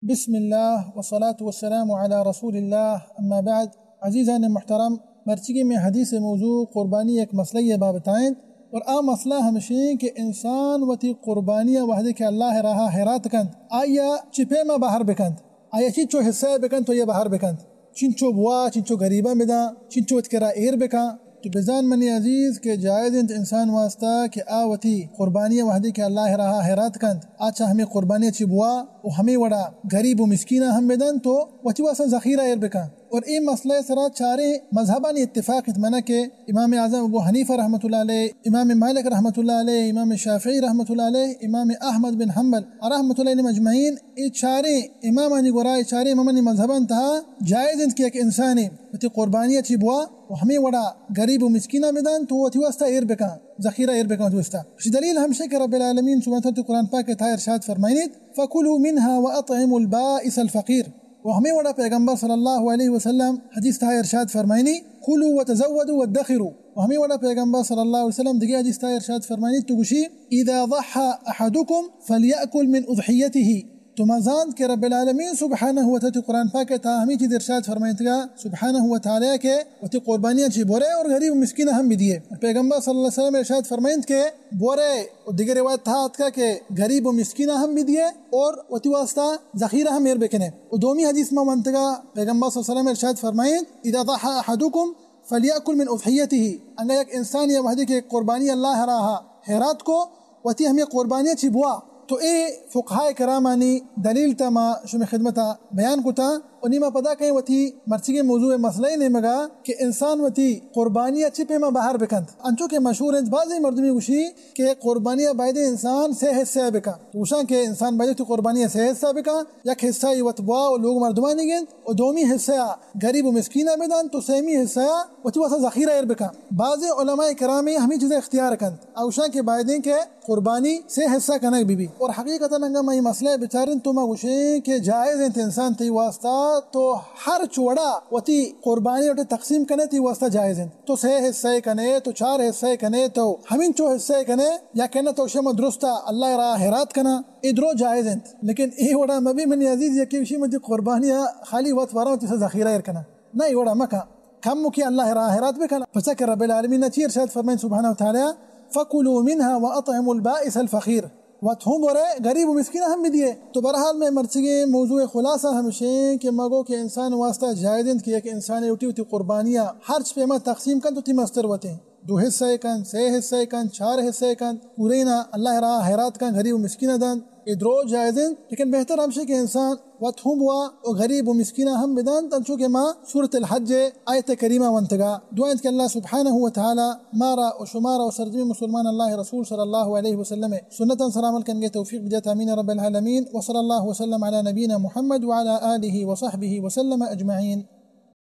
بسم اللہ والصلاة والسلام علی رسول اللہ، اما بعد۔ عزیزان محترم، مرچیگی میں حدیث موضوع قربانی یک مسئلہ یہ بابت آئیں، اور آ مسئلہ ہمشیں کہ انسان وتی قربانی وحدے کہ اللہ راہا حیرات کنت، آیا چی پیما بہر بکنت، آیا چی چو حصہ بکنت تو یہ بہر بکنت۔ چنچو بوا، چنچو غریباں بداں، چنچو وت کرا ایر بکاں۔ تو بزان منی عزیز کہ جائز انت انسان واسطہ کہ آ وتی قربانی وحدی کہ اللہ راہا حیرات کنت، آ چہ ہمیں قربانی چی بوا و ہمیں وڑا غریب و مسکیناں ہم بدن تو وتی واسطہ ذخیرہ ایر بکاں۔ اور اے مسئلہ سرا چاریں مذہبانی اتفاق انت، منا کہ امام اعظم ابو حنیفہ رحمۃ اللہ علیہ، امام مالک رحمۃ اللہ علیہ، امام شافعی رحمۃ اللہ علیہ، امام احمد بن حنبل رحمۃ اللہ علیہ اجمعین، اے چاریں امامانی گورا، اے چاریں امامانی مذہبان تہا جائز انت کہ یک انسانے وتی قربانی چی بوا و ہمیں وڑا غریب و مسکیناں بدان تو وتی واسطہ ایر بکاں، ذخیرہ ایر بکاں وتی واسطہ۔ اسی دلیل ہمشہ کہ رب العالمین سبحانہ وتعالی قرآن پاک تہا ارشاد فرمائنیت، فکلوا منها واطعموا البائس الفقیر۔ و ہمیں وڑا پیغمبر صلی اللہ علیہ وسلم حدیث تہا ارشاد فرمائنی، کلوا وتزودوا وادخروا۔ و ہمیں وڑا پیغمبر صلی اللہ علیہ وسلم دگہ حدیث تہا ارشاد فرمائنی تو گوشی، اذا ضحى احدكم فليأكل من اضحيته۔ تو ما زانت کہ رب العالمین سبحانہ و تعالی قرآن پاک تہا ہمیں چیز ارشاد فرمائنتگا سبحانہ و تعالی کہ وتی قربانیاں چی بورے اور غریب و مسکین ہم بدیے۔ پیغمبر صلی اللہ علیہ وسلم ارشاد فرمائنت کہ بورے، و دیگر روایت تہا آتکا کہ غریب و مسکیناں ہم بدیے اور وتی واسطہ ذخیرہ ہم ایر بکنے۔ و دومی حدیث ما ونتگا پیغمبر صلی اللہ علیہ وسلم ارشاد فرمائنت، اذا ضحى احدكم فليأكل من اضحيته۔ انگا یک انسان یا وحدی کہ قربانی اللہ راہا حیرات کو، وتی ہمیں قربانی چی بوا۔ تو اے فقہاء کرامانی دلیل تا ما شمی خدمتا بیان کتا۔ و نی ما پدا کہیں وتی مرچیگیں موضوع مسئلہ نیمگا کہ انسان وتی قربانی چی پیما بہر بکنت۔ انچو کہ مشہور انت، بعضی مردمی گوشی کہ قربانی باید انسان سے حصہ بکن۔ گوشاں کہ انسان باید وتی قربانی سے حصہ بکن، یک حصہ ای وت بوا و لوگ مردمانی گند و دومی حصہ غریب و مسکینہ بدن، تو سیمی حصہ وتی واسطہ ذخیرہ ایر بکن۔ بعضی علماء کرام ہمیں چیزیں اختیار کنت، اوشاں کہ بایدیں کہ قربانی سے حصہ کنگ بی بی۔ اور حقیقتاً انگا ما یہ مسئلہ بچاریں تو ما گوشیں کہ جائز انت انسان تی واسطہ تو ہر چوڑا وتی قربانی وٹے تقسیم کنے تی واسطہ جائز انت۔ تو سے حصہ کنے، تو چار حصہ کنے، تو ہمین چو حصہ کنے، یا کہنا تو شما درستا اللہ راہ حیرات کنا، اے درو جائز انت۔ لیکن اے وڑا مبی منی عزیز یکی وشی متی قربانی خالی وت وارا تیسا ذخیرہ ایر کنا۔ نہ، اے وڑا مکن۔ کم کی اللہ راہ حیرات بکن۔ پس کہ رب العالمین چی ارشاد فرمائیں سبحانہ و تعالی، فکلوا منها واطعموا البائس الفقیر۔ وت ہم بورے غریب و مسکین ہم بدیے۔ تو بہرحال میں مرچگیں موضوع خلاصہ ہمشیں کہ مگو کہ انسان واسطہ جائز انت کہ یک انسان اٹی وتی قربانیاں ہرچ پیما تقسیم کن تو تی مستر وتیں۔ دو حصہ کن، سے حصہ کن، چار حصہ کن، پورے نا اللہ راہ حیرات کن، غریب و مسکین دن۔ اے درو جائز انت، لیکن بہتر ہمشیں کہ انسان وت ہم بوا و غریب و مسکیناں ہم بدنت، انچو کہ ما سورۃ الحج آیت کریمہ ونتگا۔ دعا انت کہ اللہ سبحانہ و تعالی مارا و شمارا و سرجمیں مسلمان اللہ رسول صلی اللہ علیہ وسلم سنتاں سر عمل کنگے توفیق بدیت۔ آمین رب العالمین۔ وصلی اللہ وسلم علی نبینا محمد وعلی آلہ وصحبہ وسلم اجمعین۔